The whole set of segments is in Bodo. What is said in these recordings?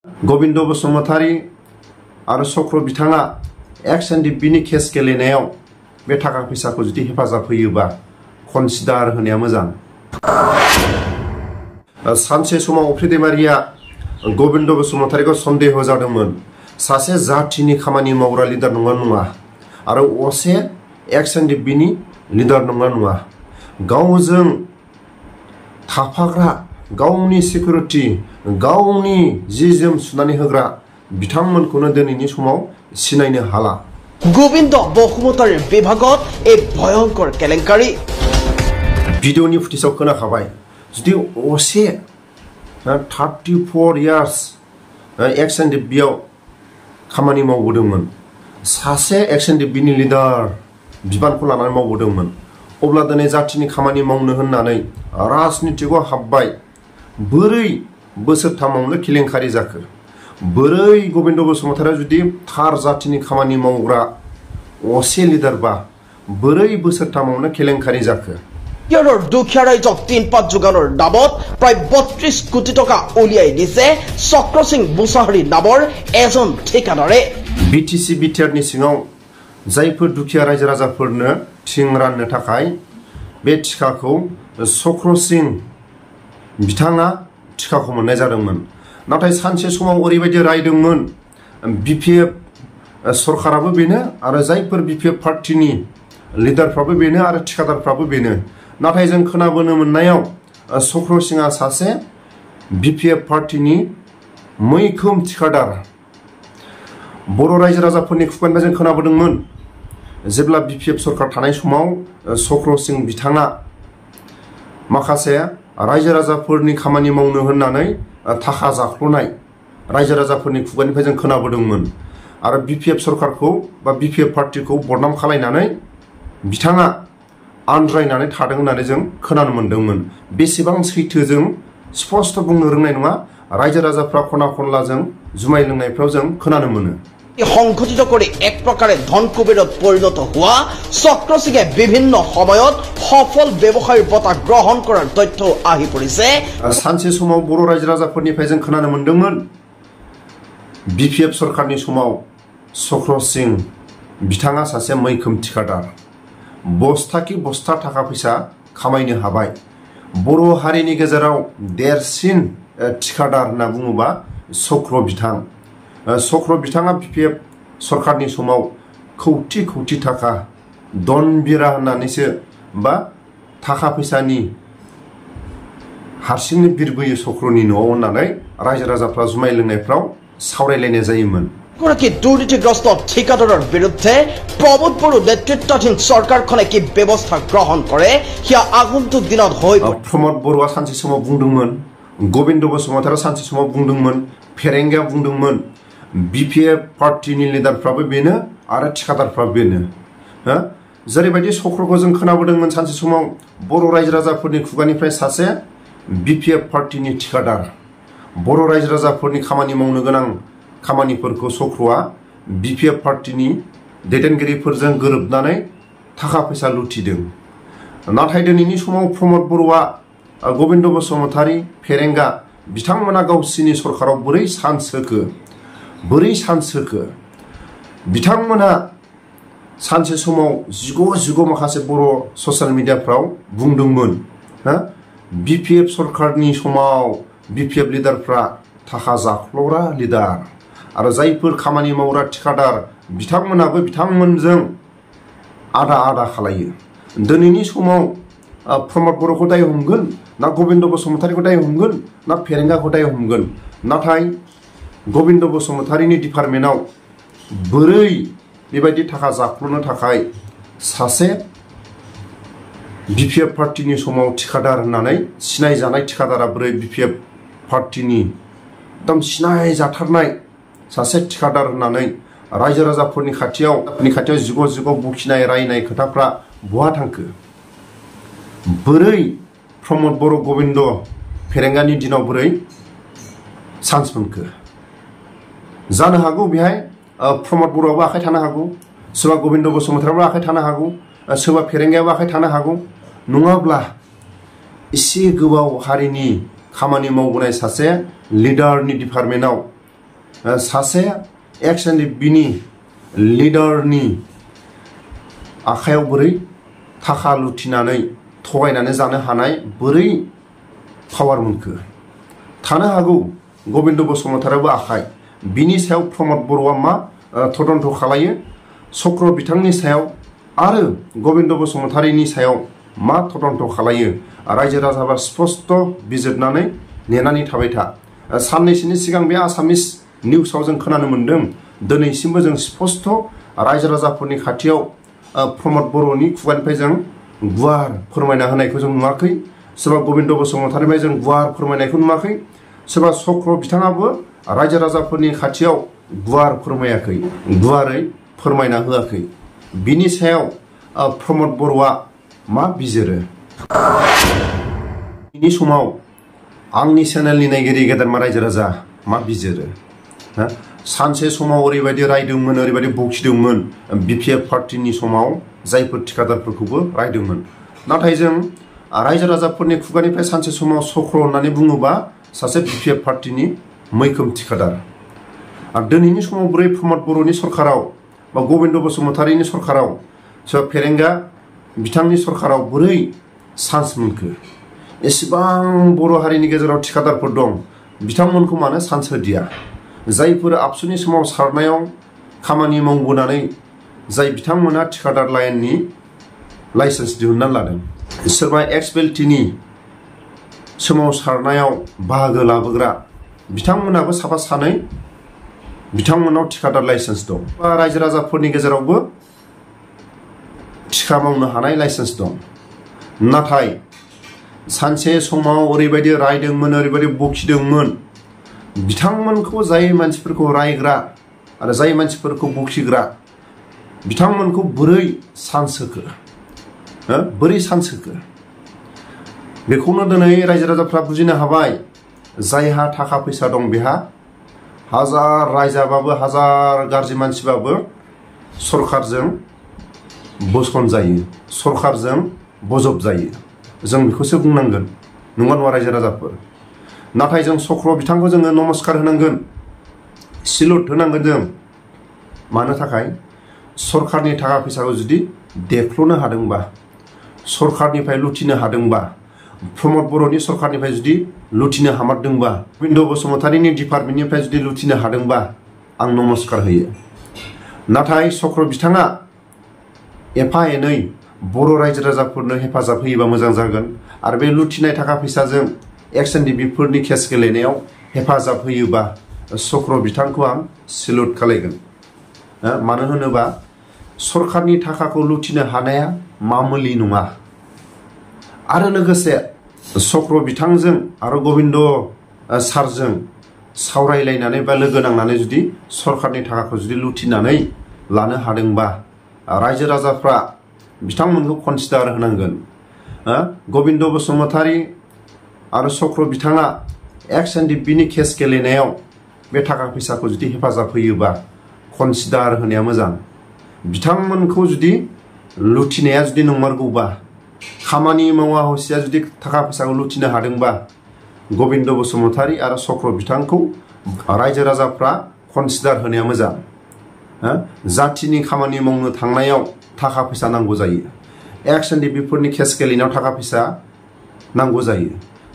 गोविंद बसुमतारी आरो चक्र बिथाङा एक्स एन्ड बिनि केस गेलेनायाव बे थाखा फैसाखौ जुदि हेफाजाब होयोबा कनसिडार होनाया मोजां। सानसे समाव अफ्रि दैमारिया गोविंद बसुमतारीखौ सन्देह जादोंमोन सासे जातिनि खामानि मावग्रा लिडार नङा आरो असे एक्स एन्ड बिनि लिडार नङा गावजों थाफाग्रा गावनि सिकिउरिटि गावनि जि जोम सुनानै होग्रा बिथांमोनखौनो दिनैनि समाव सिनायनो हाला। गोविंद बसुमतारीर विभागत ए भयंकर केलेंकारी भिडिअनि फुटेजाव खोनाखाबाय जुदि असे 34 इयार्स एक्स एन्ड बियाव खामानि मावबोदोंमोन सासे एक्स एन्ड बिनि लिडार बिबानखौ लानानै मावबोदोंमोन अब्ला दिनै जातिनि खामानि मावनो होननानै राजनितिकआव हाबबाय बोरै बोसोरथामावनो केलेंकारि जाखो बोरै गोविंद बसुमतारीया जुदि थार जातिनि खामानि मावग्रा असे लिडारबा बोरै बोसोरथामावनो केलेंकारि जाखो। ইয়াৰৰ দুখীয়া ৰাইজক ৩-৫ যোগানৰ নামত প্ৰায় ৩২ কোটি টকা উলিয়াই দিছে চক্ৰ সিং মুছাহাৰী নামৰ এজন ঠিকাদাৰে। বিটিসি বিটিআরनि सिङाव जायफोर दुखिया रायजो राजाफोरनो थिं राननो थाखाय बे टिकाखौ चक्र सिं बिथाङा टिकाखौ मोननाय जादोंमोन। नाथाय सानसे समाव ओरैबायदि रायदोंमोन बिपिएफ सरकाराबो बेनो आरो जायफोर बिपिएफ पार्टीनि लिडारफ्राबो बेनो आरो टिकादारफ्राबो बेनो। नाथाय जों खोनाबोनो मोननायाव चक्र सिंआ सासे बिपिएफ पार्टीनि मैखोम टिकादार बर' रायजो राजाफोरनि खुगानिफ्राय जों खोनाबोदोंमोन जेब्ला बिपिएफ सरकार थानाय समाव चक्र सिं बिथाङा माखासे रायजो राजाफोरनि खामानि मावनो होननानै थाखा जाख्ल'नाय रायजो राजाफोरनि खुगानिफ्राय जों खोनाबोदोंमोन आरो बिपिएफ सरकारखौ बा बिपिएफ पार्टीखौ बदनाम खालायनानै बिथाङा आन्ज्रायनानै थादों होननानै जों खोनानो मोनदोंमोन। बेसेबां सैथो जों स्पष्ट बुंनो रोंनाय नङा रायजो राजाफ्रा खना खनलाजों जुमाय लोंनायफ्राव जों खोनानो मोनो। সংঘটিত কৰি এক প্ৰকাৰে ধন কুবেৰত পৰিণত হোৱা চক্ৰ সিঙে বিভিন্ন সময়ত সফল ব্যৱসায়ৰ বঁটা গ্ৰহণ কৰাৰ তথ্য আহি পৰিছে। সানसे समाव बर' रायजो राजाफोरनिफ्राय जों खोनानो मोनदोंमोन बिपिएफ सरकारनि समाव चक्र सिं बिथाङा सासे मैखोम थिकादार बस्ता कि बस्ता थाखा फैसा खामायनो हाबाय। बर' हारिनि गेजेराव देरसिन थिकादार होनना बुङोबा चक्र बिथां चक्र बिथाङा बिपिएफ सरकारनि समाव कौटि कौटि थाखा दन बिरा होननानैसो बा थाखा फैसानि हारसिंनो बिरबोयो चक्रनि न'आव होननानै रायजो राजाफ्रा जुमाय लोंनायफ्राव सावरायलायनाय जायोमोन। গৰাকী দুৰ্নীতিগ্ৰস্ত ঠিকাদাৰৰ বিৰুদ্ধে প্ৰমোদ বড়ো নেতৃত্বাধীন চৰকাৰখনে কি ব্যৱস্থা গ্ৰহণ কৰে সেয়া আগন্তুক দিনত হৈ प्रमोद बरुवा सानसे समाव बुंदोंमोन गोविंद बसुमतारीया सानसे समाव बुंदोंमोन फेरेंगाया बुंदोंमोन बिपिएफ पार्टीनि लिडारफ्राबो बेनो आरो थिकादारफ्राबो बेनो जेरैबायदि चक्रखौ जों खोनाबोदोंमोन सानसे समाव बर' रायजो राजाफोरनि खुगानिफ्राय सासे बिपिएफ पार्टीनि थिकादार बर' रायजो राजाफोरनि खामानि मावनो गोनां खामानिफोरखौ चक्रआ बिपिएफ पार्टीनि दैदेनगिरिफोरजों गोरोबनानै थाखा फैसा लुथिदों। नाथाय दिनैनि समाव प्रमोद बरुवा गोविंद बसुमतारी फेरेंगा बिथांमोना गावसिनि सरकाराव बोरै चान्स होखो बिथांमोना सानसे समाव जिग' माखासे बर' ससियेल मिडियाफ्राव बुंदोंमोन बिपिएफ सरकारनि समाव बिपिएफ लिडारफ्रा थाखा जाख्ल'ग्रा लिडार आरो जायफोर खामानि मावग्रा थिकादार बिथांमोनाबो बिथांमोनजों आदा आदा खालायो। दिनैनि समाव प्रमोद बरुवाखौ दाय हमगोन ना गोविंद बसुमतारीखौ दाय हमगोन ना फेरेंगाखौ दाय हमगोन। नाथाय गोविंद बसुमतारीनि डिपार्टमेन्टआव बोरै बेबायदि थाखा जाख्ल'नो थाखाय सासे बिपिएफ पार्टीनि समाव थिकादार होननानै सिनायजानाय थिकादारा बोरै बिपिएफ पार्टीनि एकदम सिनायजाथारनाय सासे थिकादार होननानै रायजो राजाफोरनि खाथियाव जिग' बुखिनाय रायनाय खोथाफ्रा बहा थांखो बोरै प्रमोद बरुवा गोविंद फेरेंगानि दिनाव बोरै चान्स मोनखो जानो हागौ बेहाय प्रमोद बरुवाबो आखाइ थानो हागौ सोरबा गोविंद बसुमतारीयाबो आखाइ थानो हागौ सोरबा फेरेंगायाबो आखाइ थानो हागौ नङाब्ला एसे गोबाव हारिनि खामानि मावबोनाय सासे लिडारनि डिपार्टमेन्टआव सासे एक्स एनडिपिनि लिडारनि आखायाव बोरै थाखा लुथिनानै थगायनानै जानो हानाय बोरै पावार मोनखो? थानो हागौ गबिन्द बसुमतारियाबो आखाय। बिनि सायाव प्रमद बर'आ मा तदन्त खालायो, चक्र बिथांनि सायाव आरो गबिन्द बसुमतारिनि सायाव मा तदन्त खालायो, रायजो राजाफ्रा स्पष्ट बिजिरनानै नेनानै थाबाय था। साननैसोनि सिगां बे आसामिस निउसाव जों खोनानो मोन्दों, दिनैसिमबो जों स्पष्ट रायजो राजाफोरनि खाथियाव प्रमद बर'नि खुगानिफ्राय जों गुवार फोरमायना होनायखौ जों नुवाखै। सोरबा गबिन्द बसुमतारिनिफ्राय जों गुवार फोरमायनायखौ नुवाखै। सोरबा चक्र बिथाङाबो रायजो राजाफोरनि खाथियाव गुवार फोरमायाखै, गुवारै फोरमायना होआखै। बिनि सायाव प्रमद बर'आ मा बिजिरो? बिनि समाव आंनि चेनेलनि नायगिरि गेदेरमा रायजो राजा मा बिजिरो? सानसे समाव ओरैबायदि रायदोंमोन, ओरैबायदि बखिदोंमोन बिपिएफ पार्टिनि समाव जायफोर थिखादारफोरखौबो रायदोंमोन। नाथाय जों रायजो राजाफोरनि खुगानिफ्राय सानसे समाव चक्र होननानै बुङोबा सासे बिपिएफ पार्टिनि मैखोम थिखादार। आरो दिनैनि समाव बोरै प्रमद बर'नि सरकाराव बा गबिन्द बसुमतारिनि सरकाराव सोरबा फेरेंगा बिथांनि सरकाराव बोरै चान्स मोनखो? एसेबां बर' हारिनि गेजेराव थिखादारफोर दं, बिथांमोनखौ मानो चान्स होदिया? जायफोर आबसुनि सोमाव सारनायाव खामानि मावबोनानै जाय बिथांमोना थिखादार लाइननि लाइसेन्स दिहुननानै लादों, सोरबा एक्स बेल्टिनि सोमावसारनायाव बाहागो लाबोग्रा बिथांमोनाबो साफा सानै बिथांमोनाव थिखादार लाइसेन्स दं। रायजो राजाफोरनि गेजेरावबो थिखा मावनो हानाय लाइसेन्स दं। नाथाय सानसे समाव ओरैबायदि रायदोंमोन, ओरैबायदि बखिदोंमोन, बिथांमोनखौ जाय मानसिफोरखौ रायग्रा आरो जाय मानसिफोरखौ बखिग्रा बिथांमोनखौ बोरै चान्स होखो? बोरै चान्स होखो? बेखौनो दिनै रायजो राजाफ्रा बुजिनो हाबाय। जायहा थाखा फैसा दं बेहा हाजार रायजाबाबो, हाजार गाज्रि मानसिबाबो सरकारजों बोसन जायो, सरकारजों बजब जायो। जों बेखौसो बुंनांगोन, नङा नङा रायजो राजाफोर? नाथाय जों चक्र बिथांखौ जोङो नमस्कार होनांगोन, सिलुट होनांगोन। जों मानो थाखाय? सरकारनि थाखा फैसाखौ जुदि देख्ल'नो हादोंबा, सरकारनिफ्राय लुथिनो हादोंबा, प्रमद बर'नि सरकारनिफ्राय जुदि लुथिनो हामारदोंबा, गबिन्द बसुमतारिनि डिपार्टमेन्टनिफ्राय जुदि लुथिनो हादोंबा आं नमस्कार होयो। नाथाय चक्र बिथाङा एफा एनै बर' रायजो राजाफोरनो हेफाजाब होयोबा मोजां जागोन। आरो बे लुथिनाय थाखा फैसाजों एक्स एनडिपिफोरनि केस गेलेनायाव हेफाजाब होयोबा चक्र बिथांखौ आं सिलुट खालायगोन। मानो होनोबा सरकारनि थाखाखौ लुथिनो हानाया मामुलि नङा। आरो लोगोसे चक्र बिथांजों आरो गबिन्द सारजों सावरायलायनानै बा लोगो नांनानै जुदि सरकारनि थाखाखौ जुदि लुथिनानै लानो हादोंबा रायजो राजाफ्रा बिथांमोनखौ कनसिडार होनांगोन। गबिन्द बसुमतारि आरो चक्र बिथाङा एक्स एनडिपिनि केस गेलेनायाव बे थाखा फैसाखौ जुदि हेफाजाब होयोबा कनसिडार होनाया मोजां। बिथांमोनखौ जुदि लुथिनाया जुदि नंमारगौबा, खामानि मावा हसिया जुदि थाखा फैसाखौ लुथिनो हादोंबा गबिन्द बसुमतारि आरो चक्र बिथांखौ रायजो राजाफ्रा कनसिडार होनाया मोजां। जाथिनि खामानि मावनो थांनायाव थाखा फैसा नांगौ जायो। एक्स एनडिपिफोरनि केस गेलेनायाव थाखा फैसा नांगौ जायो।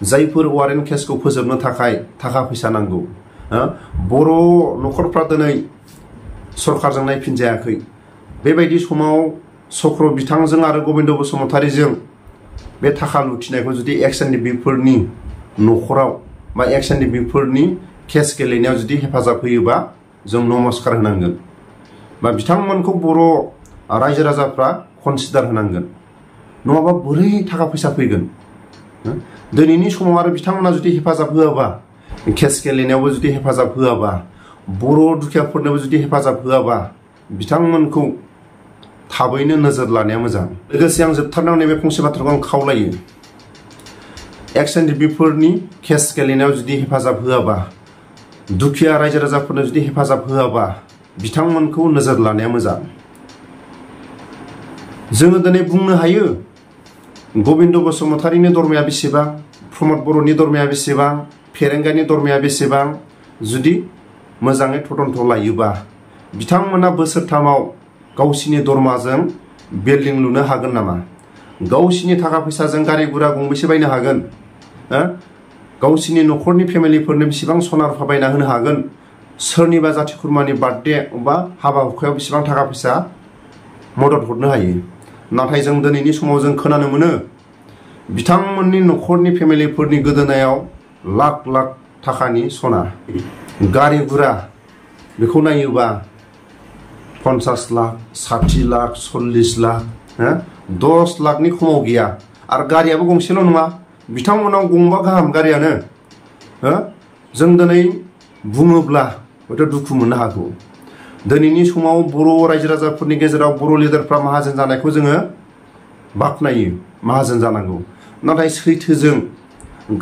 जायफोर वारेन्ट केसखौ फोजोबनो थाखाय थाखा फैसा नांगौ। बर' न'खरफ्रा दिनै सरकारजों नायफिनजायाखै। बेबायदि समाव चक्र बिथांजों आरो गबिन्द बसुमतारिजों बे थाखा लुथिनायखौ जुदि एक्स एनडिपिफोरनि न'खराव बा एक्स एनडिपिफोरनि केस गेलेनायाव जुदि हेफाजाब होयोबा जों नमस्कार होनांगोन बा बिथांमोनखौ बर' रायजो राजाफ्रा कनसिडार होनांगोन। नङाबा बोरै थाखा फैसा फैगोन? दिनैनि समाव आरो बिथांमोना जुदि हेफाजाब होआबा, केस गेलेनायावबो जुदि हेफाजाब होआबा, बर' दुखियाफोरनोबो जुदि हेफाजाब होआबा बिथांमोनखौ थाबैनो नोजोर लानाया मोजां। लोगोसे आं जोबथारनायाव नैबे फंसे बाथ्राखौ आं खावलायो। एक्स एनडिपिफोरनि केस गेलेनायाव जुदि हेफाजाब होआबा, दुखिया रायजो राजाफोरनो जुदि हेफाजाब होआबा बिथांमोनखौ नोजोर लानाया मोजां। जोङो दिनै बुंनो हायो गबिन्द बसुमतारिनि दरमाया बेसेबां, प्रमद बर'नि दरमाया बेसेबां, फेरेंगानि दरमाया बेसेबां। जुदि मोजाङै तदन्त लायोबा बिथांमोना बोसोरथामाव गावसिनि दरमाजों बिल्डिं लुनो हागोन नामा? गावसिनि थाखा फैसाजों गारि गुरा गंबेसे बायनो हागोन? गावसिनि न'खरनि फेमिलिफोरनो बेसेबां सना रुफा बायना होनो हागोन? सोरनिबा जाथि खुरमानि बार्थडे बा हाबा हुखायाव बेसेबां थाखा फैसा मदद हरनो हायो? नाथाय जों दिनैनि समाव जों खोनानो मोनो बिथांमोननि न'खरनि फेमिलिफोरनि गोदोनायाव लाख लाख थाखानि सना, गारि गुरा बेखौ नायोबा 50 लाख, 60 लाख, 40 लाख, 10 लाखनि खमाव गैया। आरो गारियाबो गंसेल' नङा, बिथांमोनाव गंबा गाहाम गारियानो। जों दिनै बुङोब्ला हयथ' दुखु मोननो हागौ। दिनैनि समाव बर' रायजो राजाफोरनि गेजेराव बर' लिडारफ्रा माहाजोन जानायखौ जोङो बाख्नायो, माहाजोन जानांगौ। नाथाय सैथोजों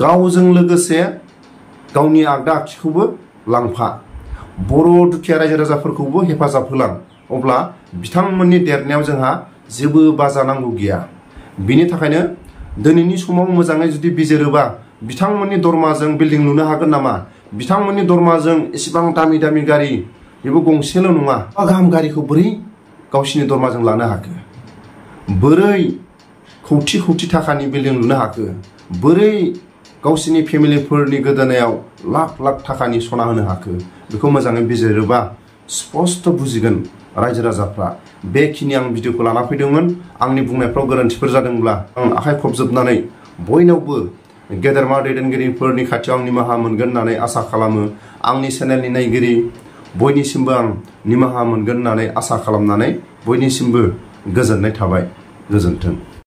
गावजों लोगोसे गावनि आगदा आगसिखौबो लांफा, बर' दुखिया रायजो राजाफोरखौबो हेफाजाब होलां, अब्ला बिथांमोननि देरनायाव जोंहा जेबो बाजा नांगौ गैया। बिनि थाखायनो दिनैनि समाव मोजाङै जुदि बिजिरोबा बिथांमोननि दरमाजों बिल्डिं लुनो हागोन नामा? बिथांमोननि दरमाजों एसेबां दामि दामि गारि, बेबो गंसेल' नङा, गाहाम गारिखौ बोरै गावसिनि दरमाजों लानो हाखो? बोरै कौटि कौटि थाखानि बिल्डिं लुनो हाखो? बोरै गावसिनि फेमिलिफोरनि गोदोनायाव लाख लाख थाखानि सना होनो हाखो? बेखौ मोजाङै बिजिरोबा स्पष्ट बुजिगोन रायजो राजाफ्रा। बेखिनि आं भिडिअखौ लाना फैदोंमोन। आंनि बुंनायफ्राव गोरोन्थिफोर जादोंब्ला आं आखाइ खबजोबनानै बयनावबो गेदेरमा दैदेनगिरिफोरनि खाथियाव आं निमाहा मोनगोन होननानै आसा खालामो। आंनि चेनेलनि नायगिरि बयनिसिमबो आं निमाहा मोनगोन होननानै आसा खालामनानै बयनिसिमबो गोजोननाय थाबाय। गोजोन्थों।